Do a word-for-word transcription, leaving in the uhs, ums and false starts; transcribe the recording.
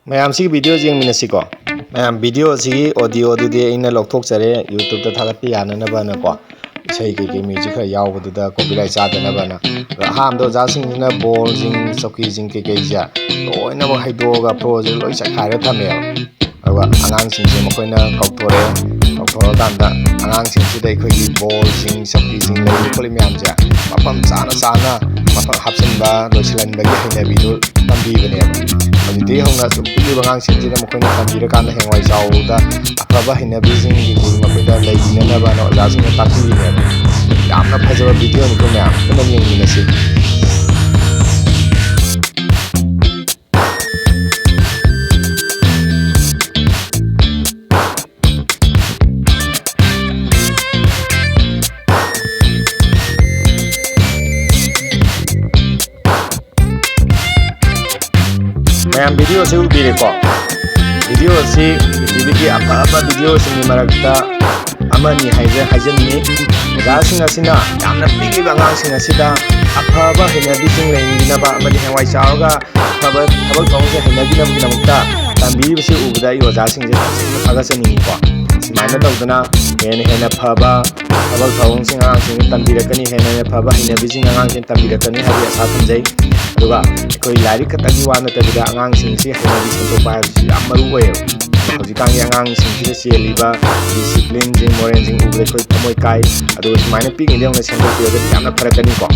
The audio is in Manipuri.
ꯃꯌꯥꯝꯁꯤꯒꯤ ꯚꯤꯗꯤꯑꯣꯁꯤ ꯌꯦꯡꯃꯤꯟꯅꯁꯤꯀꯣ꯫ ꯃꯌꯥꯝ, ꯚꯤꯗꯤꯑꯣꯁꯤꯒꯤ ꯑꯣꯗꯤꯑꯣꯗꯨꯗꯤ ꯑꯩꯅ ꯂꯧꯊꯣꯛꯆꯔꯦ, YouTube-ꯇ ꯊꯥꯒꯠꯄ ꯌꯥꯅꯅꯕꯅꯀꯣ, ꯏꯁꯩ ꯀꯩꯀꯩ ꯃ꯭ꯌꯨꯖꯤꯛ ꯈꯔ ꯌꯥꯎꯕꯗꯨꯗ copyright ꯆꯥꯗꯅꯕꯅ꯫ ꯑꯗꯣ ꯑꯍꯥꯟꯕꯗ ꯑꯣꯖꯥꯁꯤꯡꯁꯤꯅ ꯕꯣꯜꯁꯤꯡ, ꯆꯧꯀꯤꯁꯤꯡ ꯀꯩꯀꯩꯁꯦ ꯂꯣꯏꯅꯃꯛ ꯍꯩꯗꯣꯛꯑꯒ ꯐ꯭ꯂꯣꯔꯁꯦ ꯂꯣꯏ ꯆꯥꯏꯈꯥꯏꯔ ꯊꯝꯃꯦꯕ꯫ ꯑꯗꯨꯒ ꯑꯉꯥꯡꯁꯤꯡꯁꯦ ꯃꯈꯣꯏꯅ ꯀꯧꯊꯣꯔꯛꯑꯦ꯫ ꯀꯧꯊꯣꯔꯛꯑꯀꯥꯟꯗ ꯑꯉꯥꯡꯁꯤꯡꯁꯤꯗ ꯑꯩꯈꯣꯏꯒꯤ ꯕꯣꯜꯁꯤꯡ, ꯆꯧꯀꯤꯁꯤꯡ, ꯂꯩꯔꯤ ꯈꯣꯠꯂꯤ ꯃꯌꯥꯝꯁꯦ ꯃꯐꯝ ꯆꯥꯅ ꯆꯥꯅ ꯃꯐꯝ ꯍꯥꯞꯆꯤꯟꯕ, ꯂꯣꯏꯁꯤꯜꯍꯟꯕꯒꯤ ꯍꯩꯅꯕꯤꯗꯨ ꯇꯝꯕꯤꯕꯅꯦꯕ꯫ ꯍꯧꯖꯤꯛꯇꯒꯤ ꯍꯧꯅ ꯁꯨꯝ ꯄꯤꯛꯂꯤꯕ ꯑꯉꯥꯡꯁꯤꯡꯁꯤꯗ ꯃꯈꯣꯏꯅ ꯇꯝꯕꯤꯔꯀꯥꯟꯗ ꯍꯌꯦꯡꯋꯥꯏ ꯆꯥꯎꯕꯗ ꯑꯐꯕ ꯍꯩꯅꯕꯤꯁꯤꯡ ꯃꯈꯣꯏꯗ ꯂꯩꯈꯤꯅꯅꯕꯅ ꯑꯣꯖꯥꯁꯤꯡꯅ ꯇꯥꯛꯄꯤꯔꯤꯅꯦꯕ꯫ ꯌꯥꯝꯅ ꯐꯖꯕ ꯚꯤꯗꯤꯑꯣꯅꯤꯀꯣ ꯃꯌꯥꯝ, ꯄꯨꯟꯅ ꯌꯦꯡꯃꯤꯟꯅꯁꯤ꯫ ꯃꯌꯥꯝ, ꯚꯤꯗꯤꯑꯣꯁꯤ ꯎꯕꯤꯔꯦꯀꯣ? ꯚꯤꯗꯤꯑꯣꯁꯤ ꯄ꯭ꯔꯤꯊꯤꯕꯤꯒꯤ ꯑꯐꯕ ꯚꯤꯗꯤꯑꯣꯁꯤꯡꯒꯤ ꯃꯔꯛꯇ ꯑꯃꯅꯤ ꯍꯥꯏꯖ-, ꯍꯥꯏꯖꯅꯤꯡꯉꯤ꯫ ꯑꯣꯖꯥꯁꯤꯡ ꯑꯁꯤꯅ ꯌꯥꯝꯅ ꯄꯤꯛꯂꯤꯕ ꯑꯉꯥꯡꯁꯤꯡ ꯑꯁꯤꯗ ꯑꯐꯕ ꯍꯩꯅꯕꯤꯁꯤꯡ ꯂꯩꯍꯟꯕꯤꯅꯕ ꯑꯃꯗꯤ ꯍꯌꯦꯡꯋꯥꯏ ꯆꯥꯎꯔꯒ ꯑꯐꯕ ꯊꯕꯛ ꯊꯧꯔꯝꯁꯤꯡ ꯍꯩꯅꯕꯤꯅꯕꯒꯤꯗꯃꯛꯇ ꯇꯝꯕꯤꯔꯤꯕꯁꯤ ꯎꯕꯗ ꯑꯩ ꯑꯣꯖꯥꯁꯤꯡꯁꯦ ꯇꯁꯦꯡꯅ ꯊꯥꯒꯠꯆꯅꯤꯡꯉꯤꯀꯣ꯫ ꯁꯨꯃꯥꯏꯅ ꯇꯧꯗꯅ ꯍꯦꯟꯅ ꯍꯦꯟꯅ ꯐꯕ ꯊꯕꯛ ꯊꯧꯔꯝꯁꯤꯡ ꯑꯉꯥꯡꯁꯤꯡꯗ ꯇꯝꯕꯤꯔꯛꯀꯅꯤ, ꯍꯦꯟꯅ ꯍꯦꯟꯅ ꯐꯕ ꯍꯩꯅꯕꯤꯁꯤꯡ ꯑꯉꯥꯡꯁꯤꯡꯗ ꯇꯝꯕꯤꯔꯛꯀꯅꯤ ꯍꯥꯏꯕꯒꯤ ꯑꯁꯥ ꯊꯝꯖꯩ꯫ ꯑꯗꯨꯒ ꯑꯩꯈꯣꯏ ꯂꯥꯏꯔꯤꯛ ꯈꯛꯇꯒꯤ ꯋꯥ ꯅꯠꯇꯕꯤꯗ ꯑꯉꯥꯡꯁꯤꯡꯁꯤ ꯍꯩꯅꯕꯤ ꯁꯦꯝꯗꯣꯛꯄ ꯍꯥꯏꯕꯁꯤ ꯌꯥꯝ ꯃꯔꯨ ꯑꯣꯏꯌꯦꯕ꯫ ꯍꯧꯖꯤꯛꯀꯥꯟꯒꯤ ꯑꯉꯥꯡꯁꯤꯡꯁꯤꯗ ꯆꯦꯜꯂꯤꯕ ꯗꯤꯁꯤꯄ꯭ꯂꯤꯟꯁꯤꯡ, ꯃꯣꯔꯦꯜꯁꯤꯡ ꯎꯕꯗ ꯑꯩꯈꯣꯏ ꯊꯃꯣꯏ ꯀꯥꯏ꯫ ꯑꯗꯨꯒ ꯁꯨꯃꯥꯏꯅ ꯄꯤꯛꯂꯤꯉꯩꯗ ꯍꯧꯅ ꯁꯦꯝꯗꯣꯛꯄꯤꯔꯒꯗꯤ ꯌꯥꯝꯅ ꯐꯔꯛꯀꯅꯤꯀꯣ꯫